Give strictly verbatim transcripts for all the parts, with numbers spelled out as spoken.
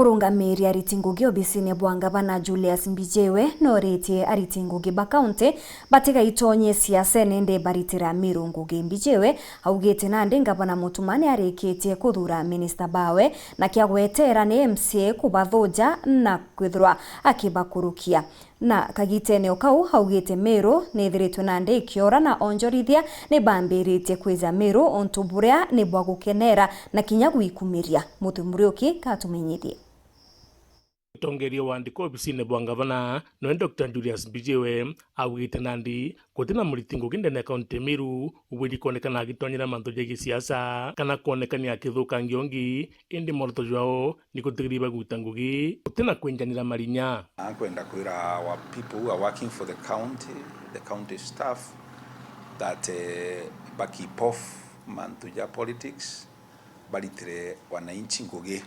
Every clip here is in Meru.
Murungamiri ariti ngugi obisine bwa ngavana Julius Mbijiwe noritie ariti ngugi ba kaunti batigaitonye siasene indi baritira Meru ngugi. Mbijiwe augite nandi ngavana Mutuma ni arikitie kuthura minista bawe na kia gwetera ni M C A kubathuja na kwithirwa akibakurukia. Na kagitene o kau augite Meru ni ithiritwe nandi ikiora na onjorithia ni bambiritie kwija Meru untu buria ni bwa gukenera na kinya gwikumiria. Mutwe Muriuki katumenyithie. Mutongeria wa ndiko obisine bwa ngavana noe Doctor Julius Mbijiwe augite nandi guti na muriti ngugi ndene ya kaunti ya Meru ubwiri kwonekana agitonyera mantu ja gisiasa kana kwonekania akithukangia ungi, indi mworoto jwao ni gutigiria bagwita ngugi guti na kwinjanira marinya. Nakwenda kwira our people who are working for the county, the county staff, that, eh, ba keep off mantu ja politics, baritire wananchi ngugi.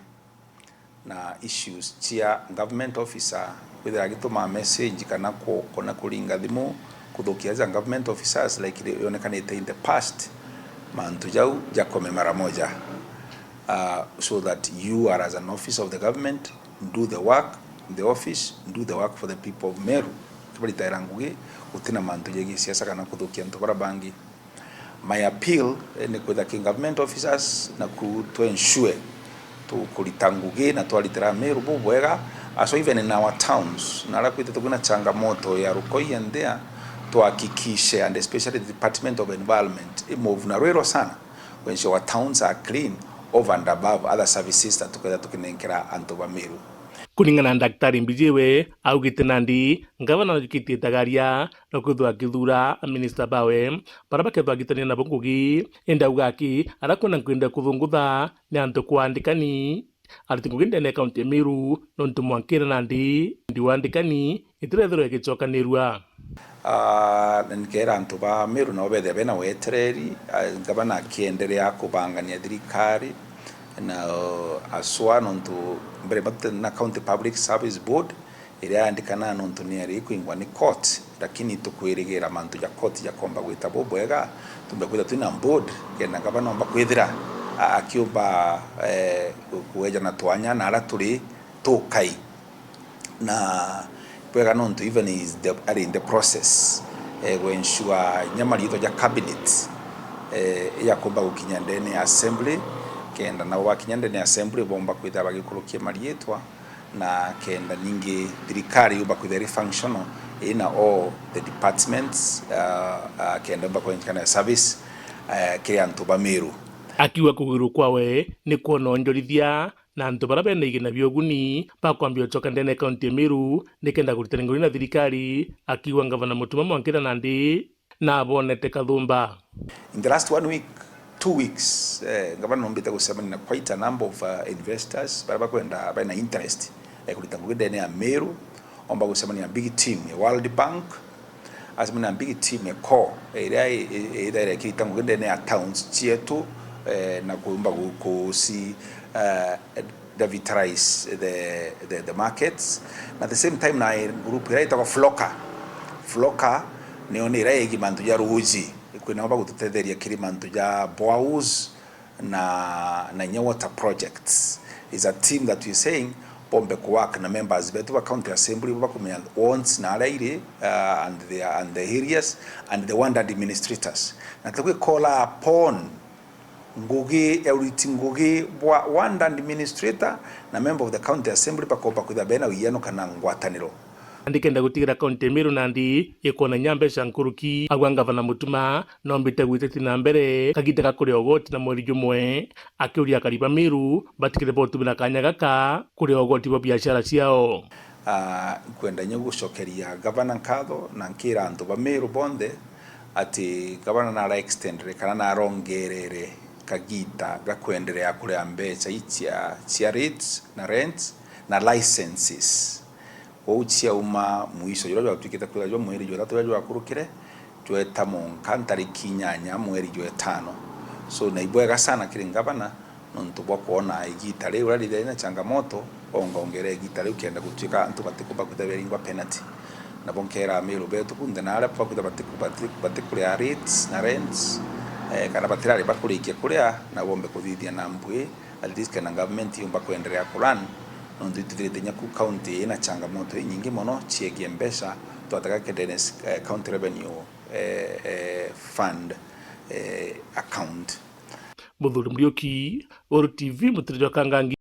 Na issues cia government officer, kwithira agituma message kana ku-, kuna kuringa thimu kuthukia as a government officers, like ri-, yonekanite in the past, mantu jau jakome mara moja. Uh, so that you are, as an officer of the government, do the work in the office, do the work for the people of Meru. Kibaritaira ngugi, gutina mantu ja gisiasa kana kuthukia antu bara bangi. My appeal, eh, ni kwitha ki government officers na ku to ensure tukurita ngugi na twaritira Meru bubwega, aso even in our towns, na aria kwithitwe kwina changamoto ya rukoi and there, tuhakikishe, and especially the Department of Environment, i move na rwiro sana, to ensure our towns are clean over and above other services that tuketha tukinenkera antu ba Meru. Kuringana na Daktari Mbijiwe, augite nandi ngavana najukitie itagaria na kwithwa akithuura aminista bawe baria bakethwa agitania nabo ngugi. Indi auga aki aria kwina nkwenda kuthungutha ni antu kwa andikani ariti ngugi ndene ya kaunti ya Meru, nontu mwankira nandi ndi wa andikani itirethirwa igicokanirua. Ah, na nikeera antu ba Meru nabo bethia bena wetereri, ah, ngavana akienderea kubangania thirikari na, uh, aswa nontu mbere batu na County Public Service Board, iria yandikanaga nontu ni yari ikwingwa ni court, lakini tukwirigira mantu ja court jakomba gwita bubwega, tumbe kwithira twina board, kenda ngavana omba kwithira a-, akiumba, eh, ku-, kuejana twanya na aria turi tukai. Na bwega nontu even is the, ari in the process, eh, ku ensure inya mariitwa ja cabinet, eh, yakomba gukinya ndene ya assembly, kenda nabo bakinya ndene ya assembly bomba kwithira bagikurukia mariitwa, na kenda ningi thirikari yumba kwithira iri functional ina all the departments, uh, uh, kenda yumba kwenyekana service, uh, kiri antu ba Meru. Akiuga kugwirwa kwawe ni kwona onjorithia na antu baria bena igina bia uguni bakwambia ucoka ndene ya kaunti ya Meru nikenda kuritana ngori na thirikari, akiuga ngavana Mutuma mwankira nandi na abonete kathumba. In the last one week, two weeks, eh, ngavana nombite gucemania na quite a number of, uh, investors baria bakwenda, bena interest, eh, kurita ngugi ndene ya Meru. Omba gucemania na big team ya World Bank, acemania na big team ya core, iria i-, i-, ithaira ikirita ngugi ndene ya towns cietu, eh, na kuumba gu-, kuci, eh, revitalize the, the, the markets. Na at the same time na group iria itagwa Floka. Floka niyo ni iria igi mantu ja ruuji. Kwina bagututetheria kiri mantu ja boreholes, na, na inya water projects. Is a team that we saying bombe ku work na members betu ba county assembly bo bakumenya wants na aria iri, uh, and the, and the areas and the ward administrators. Na tukwi call upon ngugi ya uriti ngugi bwa ward administrator na member of the county assembly bakomba kwitha bena uiano kana ngwataniro. Nandi kenda gutigira kaunti ya Meru nandi ikwona inya mbeca nkuruki, agwa ngavana Mutuma nombite gwititi na mbere kagita ga kuria ugoti na mweri jumwe, akiuria akari ba Meru batigire botumira kanya gaka kuria ugoti bwa biashara ciao. Ah, nkwenda inya gucokeria ngavana nkatho na nkira antu ba Meru bonthe ati ngavana nara extendere kana narongerere kagita ga kwenderea kuria mbeca icia, cia rates na rents na licenses. Kou ciauma mwiso juria jwatuikite kwithirwa jwa mweri jwa ithatu juria jwakurukire, jweta mwanka ntariki inyanya mweri jwa itano. So, na ibwega sana kiri ngavana nontu bwa kwona igita riu uria rithire na changamoto, ongongere igita riu kenda gutuika antu batikumba kwithirwa beringwa penalty. Nabo nkera Amiru betu kunthe na aria bakwithirwa batiku-, bati-, batikuria rates na rents, eh, kana batirari bakurikia kuria, na bombe kuthithia na mbui, at least kenda government yumba kwenderea ku run Nontu itwithirite inya ku county ina changamoto inyingi mono ciegie mbeca twatega Kedenes, eh, County Revenue, eh, eh, Fund, eh, account. Muthuri Muriuki, Uru T V, Mutiriri wa Kangangi.